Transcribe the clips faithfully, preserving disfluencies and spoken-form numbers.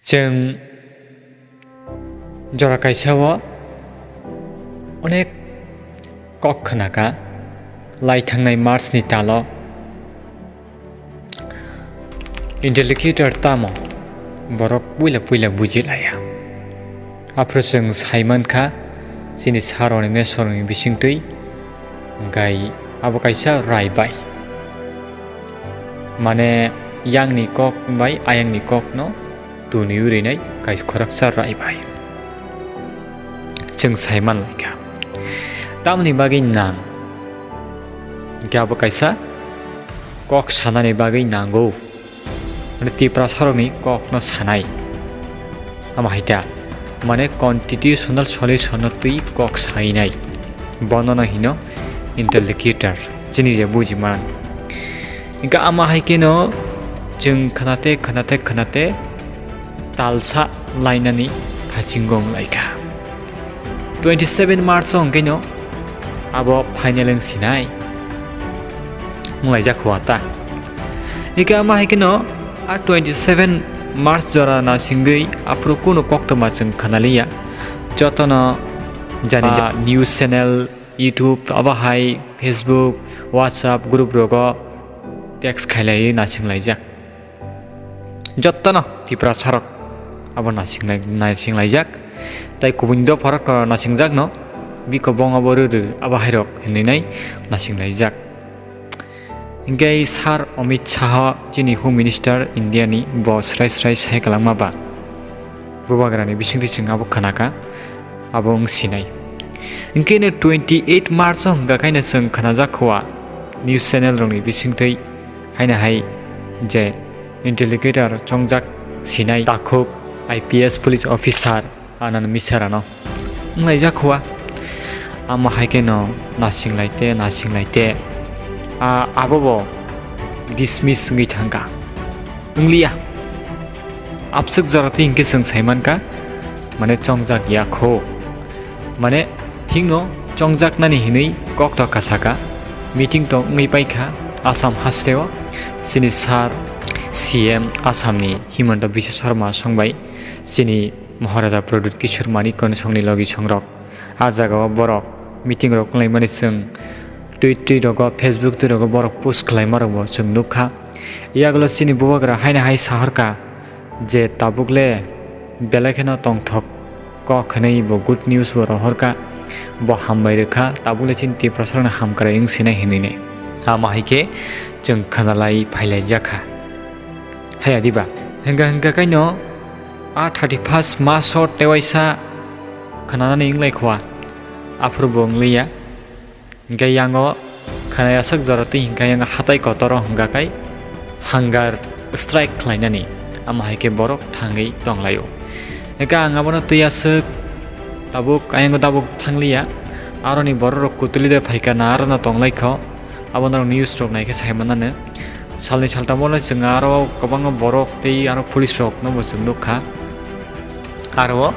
Chwng jora kaisa o onek kok khna kha, lai thangnai March ni talo interlocutor tamo borok puila puila buji laya. Aphuru chwng sai man kha chini sir rokni, master rokni bisingtwi, hwnkhe abo kaisa rai bai. Mane, yangni kok bai ayangni kokno tuniui rinai kaisa khoroksa rai bai. Chwng sai man lai kha. Tamoni bagwi nang? Hwnkhe abo kaisa kok sanani bagwi nango. Mane, Tiprasarokni kokno sanai. Ama hai ta, mane, constitutional solution no twi kok sainai. Bono no hino interlocutor, chini je buji man. Hwnkhe ama hai kheno chwng khnate, khnate, khnate talsa lainani phasingo wng lai kha. Twenty seven March o hwnkhe no abo final wng sinai wng laijak kho ta. Hwnkhe ama hai kheno a twenty seven March jora nasingwi aphuru kunu koktwma chwng khna liya. Jotono jani ja news channel, YouTube, abo hai Facebook, WhatsApp group rogo text khailaiwi nasing laijak. Jottono Tiprasarok abo nasinglai-, nasinglaijak. Tai kubuni dopharok nasingjak no, biko bong abo rw rw abo hairok hinwi nai nasinglaijak. Hwnkhe Sir Amit Shah, chini Home Minister India ni, bo srai srai sai kwlangma ba. Bubagrani bisingtwi chwng abo khna kha, abo wng sinai. Hwnkhe no twenty eight March o hwnkha khaino chwng khnajak kho a news channel rokni bisingtwi haino hai je interlocutor chongjak sinai takhuk I P S police officer Anand Mishra no wng laijak kho a. Amo hai kheno nasing lai te, nasing lai te, a, abo bo dismiss wngwi thangkha. Wng liya. Abswk jora twi hinkhe chwng sai mankha, mane chongjak ya kho. Mane thikno chongjaknani hinwi kok to kasaka, meeting to wngwi paikha Assam hasteo, chini sir C M Assamni Himanta Biswa Sarma songbai chini Maharaja Pradyut Kishore Manik Kondasongni logi songrok. A jagao borok meeting rok wnglaimani chwng tweet twi rogo, Facebook twi rogo borok post khlaima rokbo chwng nukha. Yagulo chini bubagra haino hai sahorkha je tabukle belai kheno tongthok kok hwnwi bo good news bo rohorkha, bo hambai rwkha, tabukle chini Tiprasarokno hamkrai wng sinai hinwi ne. Amo hai khe chwng khwnalai phailaijak kha. Haya diba? Hwnkha hwnkha kaino a thirty first March o tewaisa khwnanani wnglai khwa, aphuru bo wngliya. Hwnkhe yango khwnai aswk jora twi hwnkha yango hatai kotoro hwnkha khai hunger strike khlainani, amo hai khe borok thangwi tonglaio. Hwnkhe ang abono twi aswk tabuk ayang tabuk thangliya, aroni borok rok kutuli de phaikha na arono tonglaikho, abo norok news rok naikhe saimanano. Salni saltamo le chwng aro kwbangma borok tei aro police rok no bo chwng nukha. Aro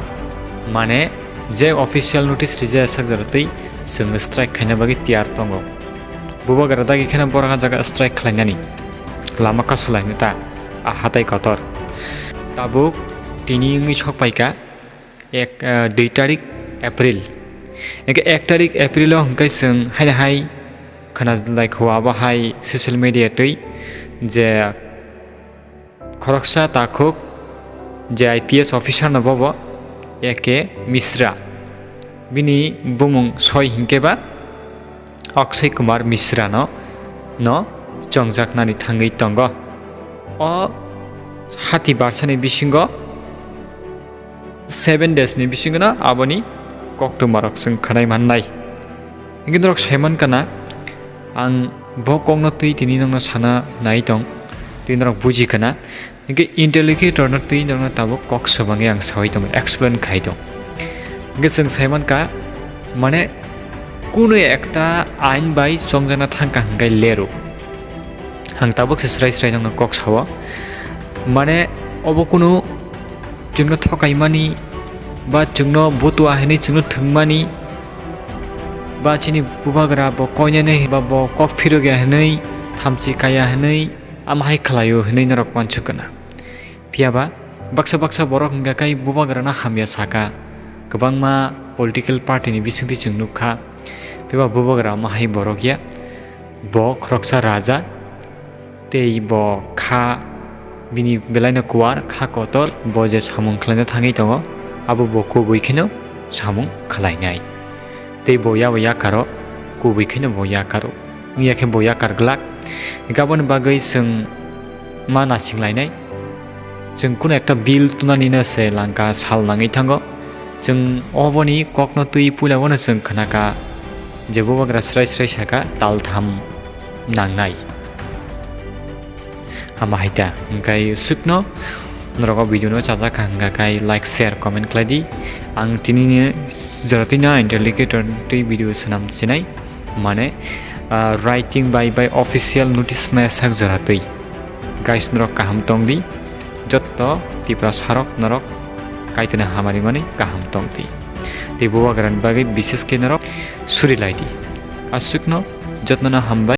mane je official notice rijak sak jora twi chwng strike khaina bagwi tiyar tongo. Bubagra dagi kheno borok ah jaga strike khlainani lama kasulaino ta a hatai kotor. Tabuk tini wngwi sok paikha ek, ah, dui tarik April. Hwnkhe ek tarik April o hwnkhe chwng haino hai khwnalaikho abo hai social media twi je khoroksa takhuk je I P S officer no bobo A K Mishra. Bini bumung soi hinkhe ba Akshay Kumar Mishra no, no chongjaknani thangwi tongo. O hati barsani bisingo seven days ni bisingo no aboni koktwma rok chwng khwnai mannai. Hwnkhe norok saiman kana, ang bo kokno twi tini nokno sana nai tong, twi norok buji kana. Hwnkhe interlocutor no twi norokno tabuk kok swbangwi ang sawi tongo, explain khai tong. Hwnkhe chwng saiman ka, mane, kunu ekta ain bai chongjana thangka hwnkhe leru. Ang tabuk se srai srai nokno kok sao. Mane, obo kunu chwngno thokaimani ba chwngno butua hinwi chwngno thwngmani ba chini bubagra bo koinene ba bo kok phirogya hinwi thamchi kaya hinwi ama hai khlaio hinwi norok wansuk kana. Phiya ba Baksa baksa borok hwnkha khe bubagrano hamya saka. Kwbangma political party ni bisingtwi chwng nukha. Phiba bubagra omo hai borok ya. Bo khoroksa raja. Tei bo kha bini belaino kuar, kha kotor, bo je samung khlaina thangwi tongo, abo bo kubui kheno samung khlainai. Tei bo yabo yakaro, kubui kheno bo yakaro. Wngya khe bo yakar glak. Hwnkhe aboni bagwi chwng ma nasing lainai. Chwng kunu ekta bill tunanino se langka sal nangwi thango. Chwng oboni kokno twi puila bono chwng khnaka je bubagra srai srai saka taltham nangnai. Ama hai ta, hwnkhe swkno norok o video no chajak kha hwnkha khe like, share, comment khlai di. Ang tini ni jora twi no interlocutor twi video swnam sinai, mane, ah, writing by, by official notice maya sak jora twi. Guys, norok kaham tong di, jotto Tiprasa rok norok Kaitorni hamari mani kaham tong di. Tei bubagrani bagwi bishesh khe norok suri lai di. Aswkno jotno no hambai.